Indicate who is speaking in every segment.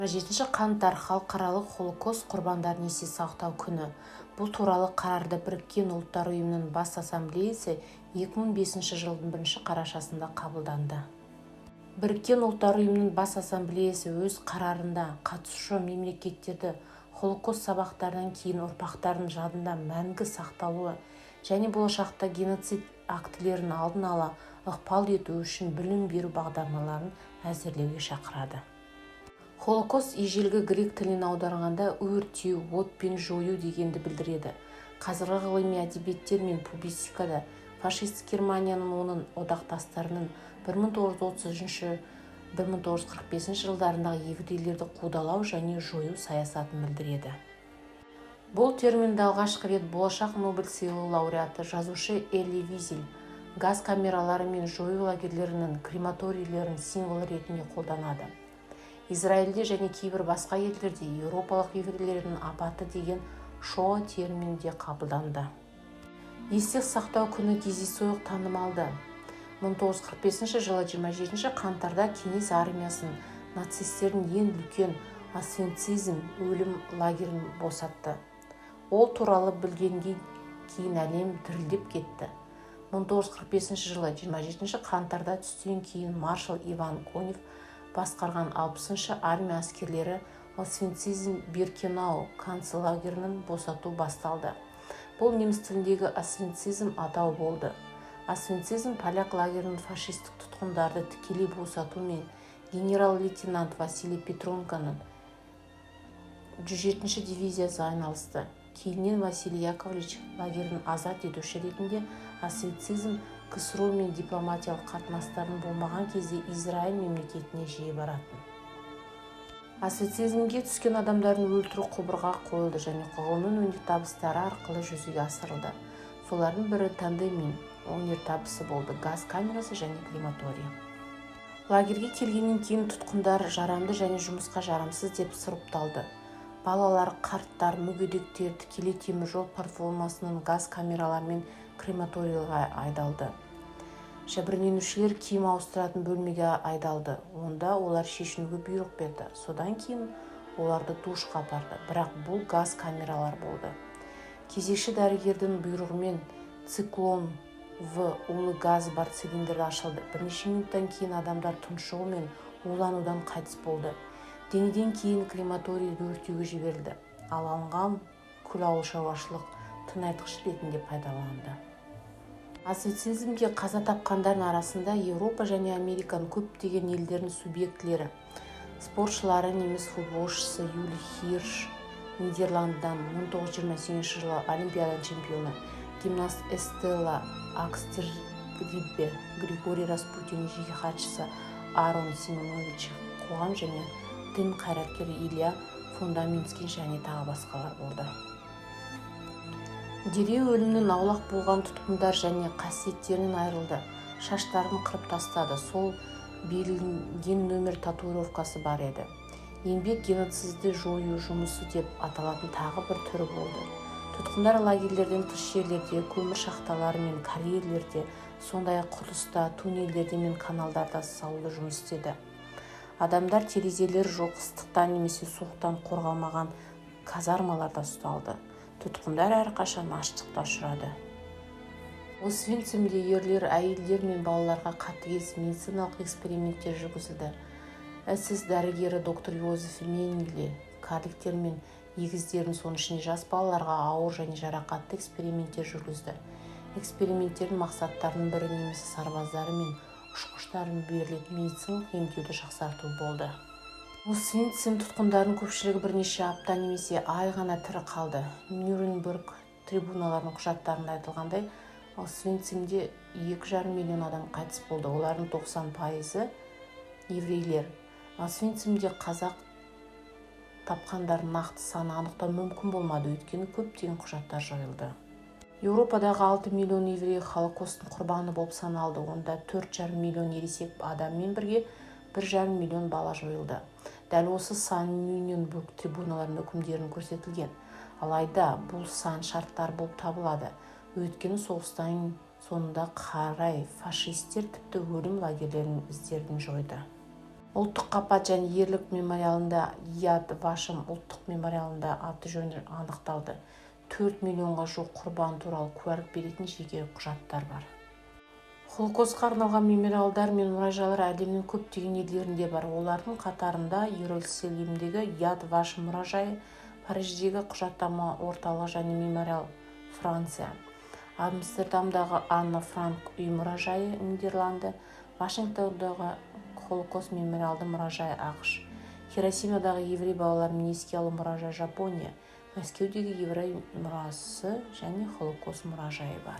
Speaker 1: 27 қаңтар – Халықаралық Холокост құрбандарын есте сақтау күні. Бұл туралы қарарды Біріккен Ұлттар Ұйымының Бас Ассамблеясы 2005 жылдың 1 қарашасында қабылданды. Біріккен Ұлттар Ұйымының Бас Ассамблеясы өз қарарында қатысушы мемлекеттерді Холокост сабақтарынан кейін ұрпақтардың жадында мәңгі сақталуы және болашақта геноцид актілерінің алдын ала ықпал етуі үшін білім беру бағдарламаларын әзірлеуге шақырады. Холокост ежелгі грек тілінен аударғанда «өртеу», «отпен жою» дегенді білдіреді. Қазіргі ғылыми әдебиеттер мен публицистикада фашистік Германияның, оның одақтастарының 1933-1945 жылдарындағы еврейлерді қудалау және жою саясатын білдіреді. Бұл терминді алғашқы рет болашақ Нобель сыйлығы лауреаты, жазушы Эли Визель газ камералары мен жою лагерлерінің, крематорийлерінің символы ретінде қолданады. Израильде және кейбір басқа елдерде еуропалық еврейлердің апаты деген шоа термині де қабылданды. Есте сақтау күні кездейсоқ танымалды. 1945 жылы 27 қаңтарда Кеңес армиясының нацистердің ең үлкен Освенцим өлім лагерін босатты. Ол туралы білгеннен кейін әлем дірілдеп кетті. 1945 жылы 27 қаңтарда түстен кейін маршал Иван Конев басқарған 60-шы армия әскерлері Освенцим-Биркенау концлагерін босату басталды. Бұл неміс тіліндегі Освенцим атауы болды. Освенцим поляк лагерінің фашистік тұтқындарды тікелей босатумен генерал-лейтенант Василий Петренконың 107-ші дивизиясы айналысты. Кейіннен Василий Яковлевич лагерін азат етуші ретінде Освенцим КСРО мен дипломатиялық қатынастардың болмаған кезде Израиль мемлекетіне жиі баратын. Освенцимге түскен адамдардың өлтіру құбырға қойылды және ғылымның өнертабыстары арқылы жүзеге асырылды. Солардың бірі тандеммен өнертабысы болды: газ камерасы және крематорий. Лагерге келгеннен кейін тұтқындар жарамды және жұмысқа жарамсыз деп сұрыпталды. Балалар, қарттар, мүгедектер тікелей теміржол платформасынан газ камералары мен крематорийға айдалды. Жәбірленушілер киім ауыстыратын бөлмеге айдалды, онда олар шешінуге бұйрық берді. Содан кейін оларды душқа апарды, бірақ бұл газ камералар болды. Кезекші дәрігердің бұйрығымен циклон в улы газ бар цилиндр ашылды. Бірнеше минуттан кейін адамдар тұншығу мен уланудан қайтыс болды. Денеден кейін крематорийді өртеуге жіберілді, ал алынған күл ауыл шаруашылық тыңайтқыш ретінде пайдаланылды. Освенцимде қаза тапқандардың арасында Еуропа және Американың көптеген елдерінің субъектілері, спортшылары, неміс футболшысы Юлий Хирш, Нидерландыдан 1928 жылы Олимпиаданың чемпионы, гимнаст Эстелла Агстерриббе, Григорий Распутин, жеке хатшысы Арон Симонович, қоғам және дін қайраткері Илья Фундаментский және тағы басқалар болды. Дереу өлімнен аулақ болған тұтқындар және қасиеттерінен айырылды, шаштарын қырып тастады, сол берілген нөмір татуировкасы бар еді. Еңбек геноцидті жою жұмысы деп аталатын тағы бір түрі болды. Тұтқындар лагерьлерден тыс жерлерде, көмір шахталары мен карьерлерде, сондай-ақ құрылыста, туннельдерде мен каналдарда салуда жұмыс істеді. Адамдар терезелері жоқ, ыстықтан немесе суықтан қорғалмаған казармаларда ұсталды. Тұтқындар әрқашан аштыққа ұшырады. Освенцимде ерлер, әйелдер мен балаларға қатыгез медициналық эксперименттер жүргізілді. СС дәрігері доктор Йозеф Менгеле карликтер мен егіздердің, соның ішінде жас балаларға ауыр және жарақатты эксперименттер жүргізді. Эксперименттердің мақсаттарының бірі неміс сарбаздары мен ұшқыштарына берілетін медициналық емдеуді жақсарту болды. Освенцим тұтқындарының көпшілігі бірнеше апта немесе ай ғана тірі қалды. Нюрнберг трибуналарының құжаттарында айтылғандай, Освенцимде 2,5 миллион адам қайтыс болды, олардың 90%-ы еврейлер. Освенцимде қаза тапқандардың нақты санын анықтау мүмкін болмады, өйткені көптеген құжаттар жойылды. Еуропадағы 6 миллион еврей Холокосттың құрбаны болып саналды. Онда 4,5 миллион ересек адаммен бірге 1,5 миллион бала жойылды. Дәл осы сан Нюрнберг трибуналарының үкімдерінде көрсетілген. Алайда бұл сан шарттар болып табылады, өйткені соғыстың соңында қарай фашистер тіпті өлім лагерлерінің іздерін жойды. Ұлттық апат және ерлік мемориалында, Яд Вашем ұлттық мемориалында аты-жөні анықталды. 4 миллионға жуық құрбан туралы куәлік беретін жеке құжаттар бар. Холокостқа арналған мемориалдар мен мұражайлар әлемнің көптеген елдерінде бар. Олардың қатарында Иерусалимдегі Яд Вашем мұражайы, Париждегі құжаттама орталығы және мемориал, Франция, Амстердамдағы Анна Франк үй мұражайы, Нидерланды, Вашингтондағы Холокост мемориалды мұражайы, АҚШ, Хиросимадағы еврей балаларын еске алу мұражайы, Жапония, Мәскеудегі еврей мұрасы және Холокост мұражайы бар.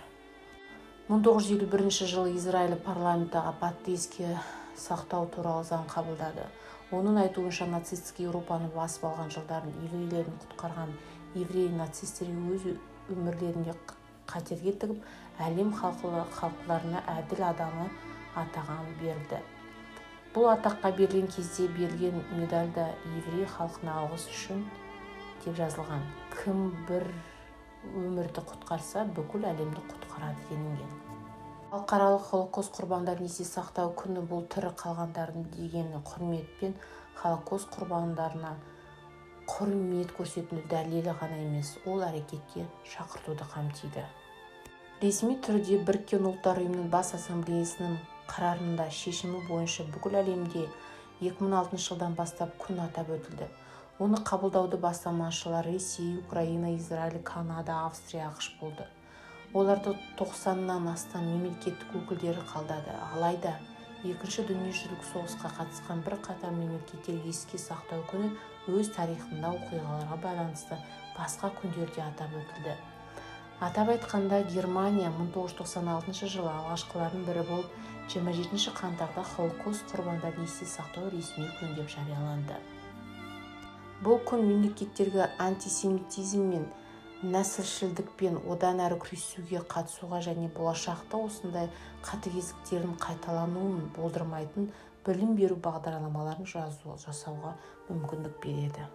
Speaker 1: 1951 жылы Израиль парламенті апатты еске сақтау туралы заң қабылдады. Оның айтуынша, нацистік Еуропаны басып алған жылдардың еврейлерін құтқарған еврей нацистерге өз өмірлерін қатерге тігіп, әлем халықтарына әділ адамы атағын берді. Бұл атаққа берілген кезде берілген медальда «Еврей халқына алғыс үшін» деп жазылған. Кім бір өмірді құтқарса, бүкіл әлемді құтқарады делінген. Халықаралық Холокост құрбандарын есте сақтау күні — бұл тірі қалғандардың деген құрмет пен Холокост құрбандарына құрмет көрсетудің дәлелі ғана емес, ол әрекетке шақыртуды қамтиды. Ресми түрде Біріккен Ұлттар Ұйымының Бас Ассамблеясының қарарында шешімі бойынша бүкіл әлемде 2006 жылдан бастап күн атап өтілді. Оны қабылдауды бастамашылар Ресей, Украина, Израиль, Канада, Австрия, АҚШ болды. Оларды 90-нан астам мемлекеттік өкілдері қолдады. Алайда Екінші дүниежүзілік соғысқа қатысқан бірқатар мемлекеттер еске сақтау күні өз тарихында оқиғаларға байланысты басқа күндерде атап өтілді. Атап айтқанда, Германия 1996 жылы алғашқылардың бірі болып 27 қаңтарда Холокост құрбандарын есте сақтау ресми күн деп жарияланды. Бұл күн мемлекеттерге антисемитизм мен нәсілшілдікпен одан әрі күресуге қатысуға және болашақта осындай қатыгездіктердің қайталануын болдырмайтын білім беру бағдарламаларын жасауға мүмкіндік береді.